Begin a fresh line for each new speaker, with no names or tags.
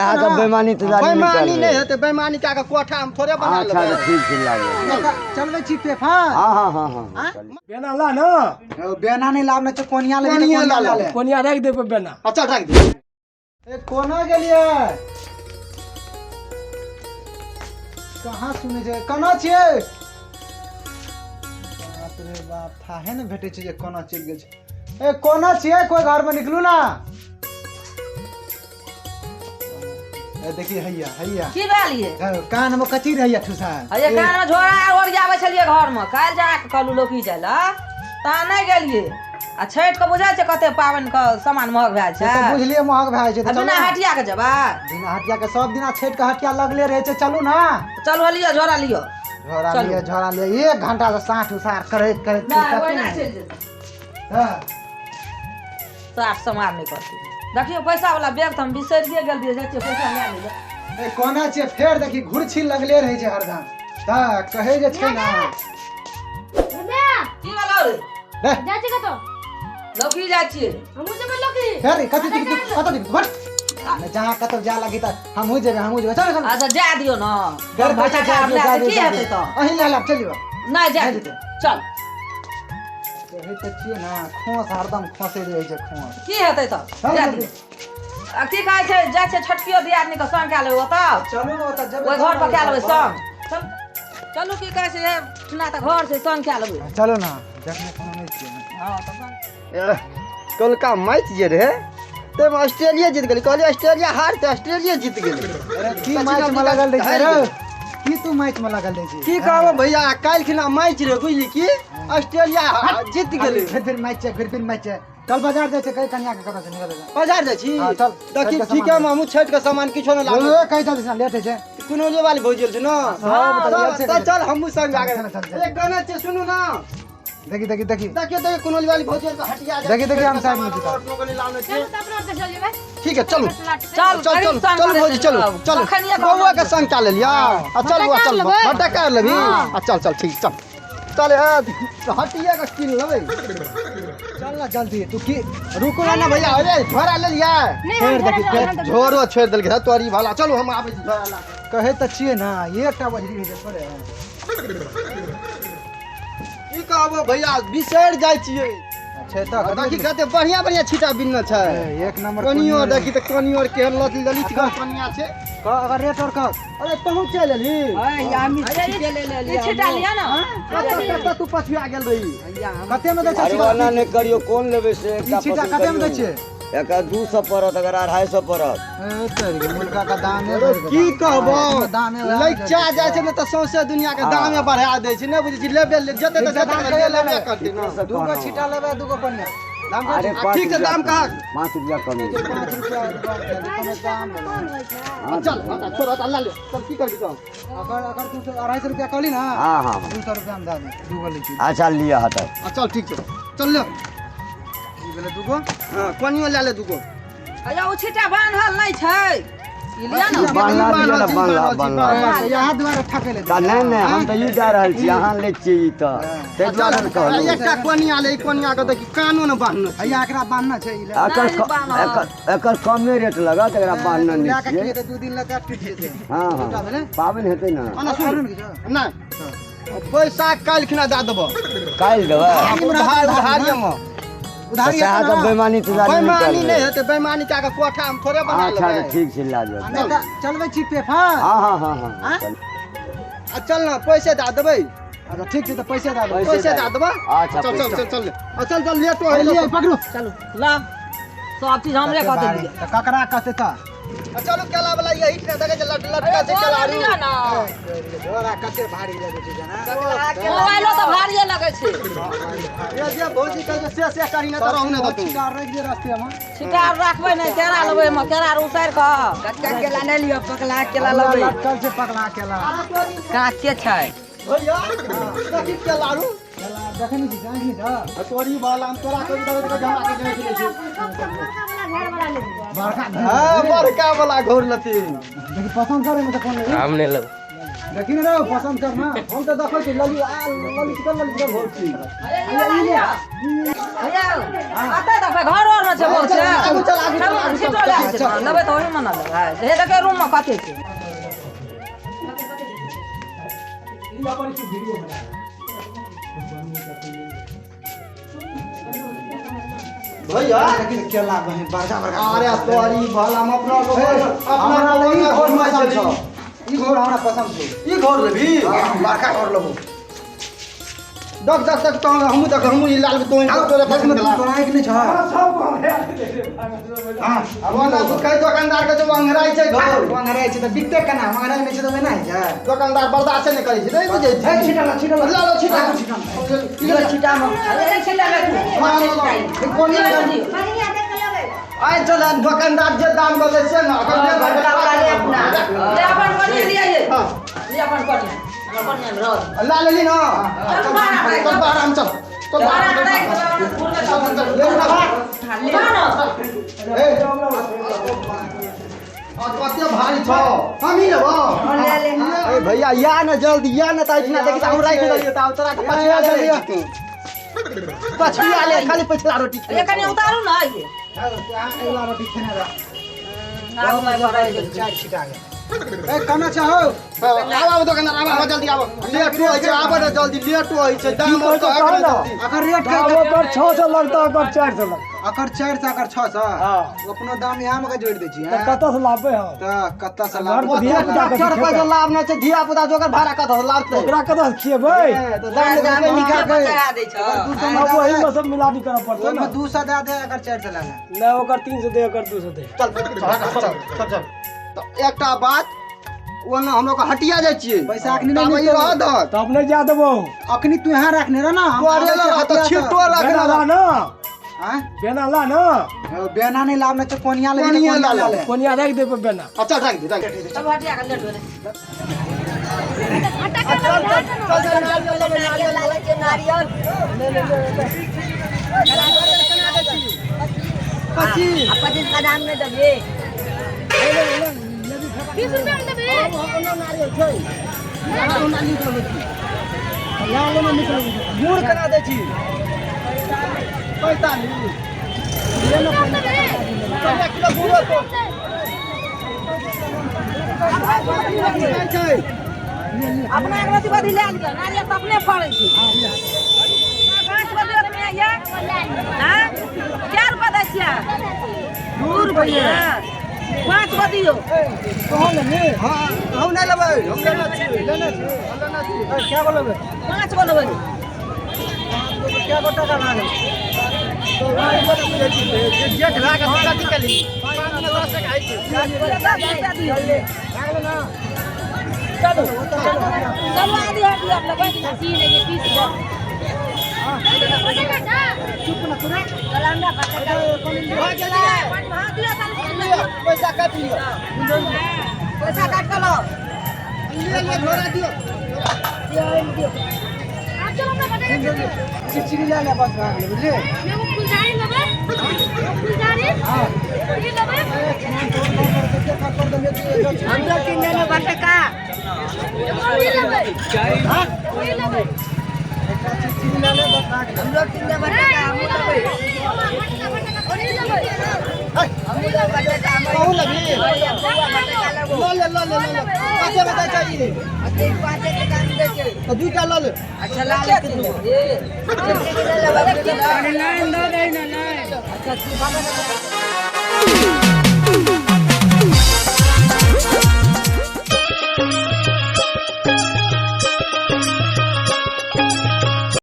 अहाँ तऽ बेमानी तऽ जानी
बेमानी नहि हेतै। बेमानी कए कऽ कोठा हम थोड़े बना
अच्छा
लेबै।
तऽ ठीक छै, लागल।
चलबै छी पेफर?
हँ हँ हँ हँ, चलू।
बेना ला ना।
बेना नहि लाबने छै, कोनिया लेबै तऽ।
कोनिया
कोनिया
ला
ला
ले।
ले।
कोनिया राखि देबै बेना।
अच्छा, राखि दे।
ए, कोना गेलियै? कहाँ सुनै छै? कोना छियै? बाप रे बाप, थाहे ने भेटै छै जे कोना चलि गेल छै। ए, कोना छियै? कोइ घरमे निकलू ना। ए, देखी, हैया हैया।
की भेल ये?
कान में कथी रहैया ठुसाल?
अरे, कान में झोरा ओरियाबै छलियै घरमे। काल्हि जा कऽ कहलहुँ लौकी जाइ लए, ता नहि गेलियै। आ छठि के बुझै छै कते पाबनि के सामान महग भए
से तऽ
छै।
बुझलियै, महग भए जाइ छै।
आ
तऽ
बिना
चलू ने।
हटिया के जेबै?
बिना हटिया के सब दिना छठि के हटिया लगले रहै छै, चलू ना।
चलू, लिअ झोरा लिअ।
झोरा
चलू।
लिअ, झोरा लिअ। एक घंटा से साँठ उसार करैत करैत
नहि
फुर्सते
ओहिना
नहि।
चलि जेतै।
हँ।
साफ समार नहि करतै। देखियौ, पैसा वाला बैग तऽ हम बिसरिए गेल रहियै। जाइ छियै पैसा लए लेबै।
ए, कोना छियै? फेर देखी, घुरछी लगले रहै छै हरदम। तऽ कहै जे छै ने।
की भेलौ रे?
रे।
जाइ छी कतौ?
लौकी जाइ छियै।
हमहूँ जेबै लोकी।
फेर कथी कथी कतऽ जेबही? भट नहि, जहाँ कतौ जाय लगी तऽ हमहूँ जेबै, हमहूँ जेबै। चल चल।
अच्छा, जा दियौ ने।
घर पैसा
बच्चा
जा दियौ,
लए
जा
तऽ
दियौ,
की
जा
हेतै
दियौ।
तऽ?
अहीं लए लेब, चलियौ।
नहि जा
नहि
दियौ।
जेतै।
चल।
कहै तऽ छियै ने, खोस हरदम खोसे रहै छै, खोस।
की हेतै तऽ?
चल
जा
जल्दी।
दियौ। आ की कहै छै, जाइ छै छोटकियो दियादनी के संग कए लेबै ओतऽ।
चलू ने, ओतऽ जेबै।
ओहि घर पर कए लेबै संग। चल चलू, की कहै छै, ठना तऽ घर छै, संग कए लेबै।
चलू ने, देखने कोनो नहि छियै।
हँ, तऽ संग।
कलका मैच जे रहै ताहिमे ऑस्ट्रेलिया जीत गेलै। कहलियै ऑस्ट्रेलिया हारतै, ऑस्ट्रेलिया जीत गेलै।
अरे, की मैच में लगल रहै छै रे? की तू मैच में लगल रहै छी?
की कहबो भैया, काल्हि खिना मैच रहै, बुझली की ऑस्ट्रेलिया जीत गेलै।
फिर फिर मैच छै, फिर फिर मैच छै। चल, बाजार जाइ छै। कहीं कनिया के कतऽ से निकल जा।
बाजार जाइ छी।
हाँ, चल।
देखी।
छठि के
ठीक है।
सामान।
हमहूँ छठि के सामान किछो नहि लागल।
ए, कहीं जल्दी से, लेट होइ छै।
कुनौले वाली भौजी छै ने?
सब तऽ
चल
छै।
तऽ चल, हमहूँ संग
चल, चल, चल, चल।
एक गाना छै, सुनू ना।
देखी देखी देखी।
देखियो देखियो, कुनौली वाली भौजी के हटिया।
देखी, देखी, हम साइड में छी।
चलू तऽ अपना ओतऽ चलि जेबै।
ठीक है, चलू।
चल।
चल चल चल भौजी, चलू चलू। बौआ के संग चल लिया। आ चल बौआ, चल।
लेबै।
भट्टा कर लेबी। आ चल चल, ठीक, चल चल। ए, हटिया के कीन लेबै।
चल ना जल्दी तू की।
रुकू ना भैया। अरे, झोरा ले लिया?
नहि, हम
फेर देखी,
झोरा
फेर
लऽ
झोरो छोड़ि देलकै। हे तोरी भला, चलू, हम आबै छी झोरा ला के।
कहै तऽ छियै ने, एकटा बजरी होइ छै थोड़े।
की कहबो भैया, बिसरि जाइ छियै।
छै तऽ।
देखी, कते बढ़िया बढ़िया छीटा बिनने छै।
ए, एक नंबर।
कनियो देखी तऽ, कनियो केहन ललित ललित कनिया छै।
कह, अगर रेट और कह।
अरे, तहूँ चलि एलही?
ई छिटा लिअ ने।
कतऽ कतऽ तू पछुआ गेल रही?
कते में दै छै
अरे
छिटा?
ओना नहि करियौ, कोन लेबै से एकटा
ई छिटा
पसन्द
कते में दै
करियौ।
छियै?
एकर 200 पड़त, अगर 250 पड़त।
ए, तोरी के मुर्गा का दामे बढ़ि गेल।
की कहबो,
दामे
लैचा जाइ छै ने तऽ सौंसे दुनिया के दामे बढ़ा दै छै। नहि बुझै छी, लेबे ले जते तऽ
ठीक छै, दाम
जते
कहिया
लेबे
लेबै?
करतै ने।
दूगो छिटा लेबै, दूगो कोनिया। दाम
अरे,
कह।
पाँच
ठीक छै,
रुपया
दाम
कम।
कहाँ?
5 रुपया कमी।
5 रुपया कमे दाम भेलै।
हाँ,
चल, हटा, छोड़, हटा, ला ले चल। की करबी तो?
अगर अगर तू 250 रुपया कहली ना,
हाँ हाँ
200 रुपया हम दए दे, दूगो लै छी।
अच्छा, लिअ, हटाउ।
आ चल, ठीक छै, चल ले।
ई भेलै दूगो।
हाँ, कोनियो ले ले दूगो।
अरे, ओ छिटा बान्हल नहि छै, ई लिअ ने।
बान्हला दिअ ने, बान्हला बान्हला।
ए, यहाँ दुआरे ठकै ले।
तऽ नहि नहि, हम तऽ ई दए रहल छी, अहाँ लै छियै ई तऽ ताहि दुआरे ने कहलहुँ।
एकटा कोनिया ले। ई कोनिया के देखी, कानो ने बान्हने छै।
हैया, एकरा बान्हना छै, ई ले।
एकर
नहि, बान्हल।
एकर कमे रेट लगत, एकरा बान्हना
लए
नहि
के
छियै।
की हेतै, 2 दिन लए टूटि जेतै।
हँ
दूटा
हँ
भेलै।
पाबनि हेतै ने।
ओना सुन नहि, पैसा काल्हि खिना दए देबो।
काल्हि देबै?
उधार, उधारिये मे।
तऽ
उधारी
सएह
हेतै
तऽ
ना?
बेमानी तुदानी नहि
बेमानी नहि
करबै।
हेतै। बेमानी कए कऽ कोठा हम थोड़े बना
अच्छा
लेबै।
तऽ ठीक छै, लए जाउ।
नहि तऽ चलबै छी पेपर?
हँ हँ हँ हँ, चल।
आ चल ने, पैसे दए देबै।
अच्छा, ठीक छै, तऽ पैसे दए देबै।
पैसे दए देबै।
अच्छा,
चल चल।
पैसा।
चल चल, आ चल चल, लेटो
ए,
है।
लिअ, पकड़ू।
चलू, ला सब चीज हमरे कहते दिअ।
तऽ ककरा कहतै तऽ?
आ चलू, केला वाला यही ने देखै छै, लट लटका छै केला।
लिअ ने।
झोरा कते भारी लगै छै जेना।
मोबाइलो तऽ भारिये लगै छै।
ये जे भौजी कहै छै से से करी, ने तऽ रहू ने तऽ तू।
छिटा राखि दे रास्ते मे।
छिटा आर राखबै नहि, केरा लेबै एहिमे, केरा आर उसरि कऽ। कच्चा केला नहि लिअ, पकला केला लेबै।
लटकल छै पकड़ा केला।
काँचे छै।
भैया, देखी केला रू।
केला देखै नहि छी, जाँच नहि छ।
आ तोरी वाला हम तोरा कभी देखै छै, हमरा के जाँच नहि छै।
सबसँ बड़का वाला घर वाला लेबै।
बड़का।
हाँ, बड़का वाला घोर लथिन।
देखी, पसंद करे मे तऽ कोन लेबै?
हम नहि लेबै।
देखी ने रौ पसंद कर ना।
हम तऽ देखै छी लली आ ललितगर ललितगर घोर छी।
भैया कतऽ देखबै घर और में छै बहुत छै।
आगू चल, आगू चल, आगू चल।
छिटो लए छै लेबै तऽ ओहिमे ने लेबै। हे देखै रूम में कते छै।
भैया
देखी ने केला बहिन बड़का बड़का।
अरे तोरी भला हम अपना
हमरा
अपना
लग ई
घर
घोर
में
पसंद
चली।
छौ। ई घोर हमरा पसंद छौ।
ई घर लेबी?
हाँ, बड़का घोर लेबो।
दख दख दख तो हमहूँ देख हमहूँ ई लाल तो तोरे पसंद
तोरा
केला।
आँखि नहि छौ।
हां अब ना तू कई दुकानदार के जो अंगराई छै घर।
अंगराइ छै तऽ बिकते केना? अंगराइ नहि छै तऽ ओहिना होइ छै।
दुकानदार बर्दाश्त नहि करै छै, नहि बुझै छी।
हे, छिटा ला, छिटा ला।
ला ला छिटा।
छिटा।
ई छिटा में।
अरे छिटा ले।
हाँ, ला, ला। ई कोन
बढ़िया देख के लेबै।
आइ चल दुकानदार जे दाम बोले से ना अगर जे
बड़का वाला ले अपना। ले अपन कनिया लियै।
हां
ले अपन कनिया। हमर कनिया रह।
ला लेली ना।
चल बाहर।
चल बाहर हम चल। चल बाहर।
चल
चल चल ले ना बाहर।
ले ना।
ए आ कते भारी छौ हम ही लेबो।
ले ले।
ए भैया या ना जल्दी या ना त इतना देखि हम राखि देलियो त तोरा के पछिया ले पछिया ले खाली पछिला रोटी
ये कनि उतारू ना ये।
एगला रोटी खेने रह।
आगू में घर आबि गेल।
चारि छिटा गेल। ए कना चाहो?
आब आब दुकानदार आब आब जल्दी आब लेट होइ छै आब ना जल्दी लेट होइ छै दाम और कह
कहू ना।
जल्दी।
अकर रेट
दाम ओकर 600 लगतौ ओकर 400 लगतौ।
अकर 400 अकर 600।
हाँ।
अपनो दाम यहाँ में के जोड़ि दै छी।
तऽ कतऽ से लाबबै हम?
तऽ कतऽ से
घर
लाबबै?
पर धिया पुता के
डॉक्टर पर जो लाभ नहि छै धिया पुता जोकर भाड़ा कतऽ से लाबतै?
ओकरा कतऽ से खिएबै?
ए, तऽ दाम
दाम
लेबै
निकाल के।
चढ़ा दै छौ।
अब ओहीमे सब मिलानी करऽ पड़तै
ओहिमे
ने।
200 दए दे अकर 400 लए ले।
नहि ओकर 300 दे ओकर 200 दे।
चल चल चल चल चल। तऽ एकटा बात ओना हम लोग हटिया जाइ छियै।
पैसा अखनी नहि
ताबे ई
निकलल।
रह दहक।
तब नहि जा देबौ।
अखनी तू यहाँ रखने रह ना। हम
तोरे
आबै
लग
छियै
रहत
हटिया
छिटो
तऽ।
रखने
बेना
रह।
ला ना।
आँय?
बेना ला ना।
बेना नहि लाबने छै कोनिया लेबही तऽ
कोनिया
कोनिया
ला ले।
ले।
कोनिया राखि देबै बेना।
अच्छा राखि दे राखि दे।
सब हटिया के लेट भेलै।
घाटा के लेबै,
चल चल चल चल
नारियल लालै छै नारियल।
25
आ 25 का दाम नहि देबही। 20 रुपया मे देबही।
गुड़ केना दै छी? 45। 1 किलो गुड़ तो। छै।
अपना एक रत्ती बदी लए लिअ। नारियल तऽ अपने फड़ै छै। 5 गो दियौ तऽ ये। हाँ? कै रुपया दै छियै? 2 रुपया। 5 गो दियौ।
हाँ हम नहि लेबै हम लेने छी लेने छी हम लेने छी।
कै गो लेबै?
5 गो लेबै।
कै गो टका भए गेल?
जेठ भए गेल कथी केली? 5 10 टका होइ छै।
10 रुपया दियौ। चलू चलू आदि हटिया लेबै।
80 लेबै 30 गो।
पैसा काटि लिअ।
पैसा काटि कऽ लाउ।
लिअ लिअ झोरा दियौ।
चिचरी लए ले बस भए गेलै बुझलियै?
हमरो तीन लेने बटका।
एकटा चिचरी लए ले बस भए गेलै।
हमरो तीन ले बटका हमहूँ लेबै। हमहूँ लेबै बटका।
कहूँ लेबही?
बटका लेबो।
लऽ ले लऽ ले लऽ ले। कते बता चाहिए?
5 टका मे दै छै।
तऽ दूटा लऽ ले।
अच्छा ला ले तीन गो।